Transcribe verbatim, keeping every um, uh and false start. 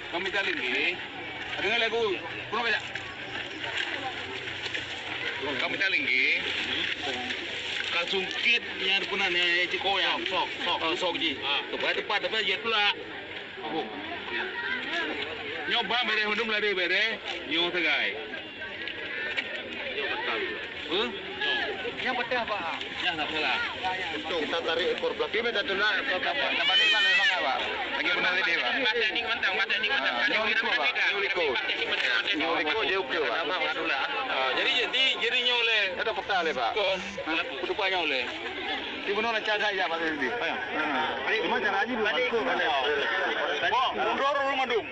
Kami talinggih. Dengar lagu. Pernah baca? Kami talinggih. Ka sungkit nyang pernah ni ciko ya. Sok, sok. Oh, sok ji. Ah. Tu pada tempat apa je pula. Nyoba bereh mandum lari bereh. Nyoba tegai. Huh? Nyang patah, Pak. Nyang nak salah. Kita tarik ekor belakang. Kita tolak ke, ke, ke, ke mana, mana, mana, Pak? Lagi benar lagi, Pak. Mata ni mantap, mata ni mantap. Ah, nyoe liko, Pak. Nyoe liko. Nyoe liko, dia okey, Pak. Ah, jadi, jadi, jadi nyoe leh. Ada peta leh, Pak. Kon. Kutupa nyoe leh. Di mana nak cari ya, Pak, tadi? Cuma cara aja belum. Balik. Wah, mundur dulu mandum.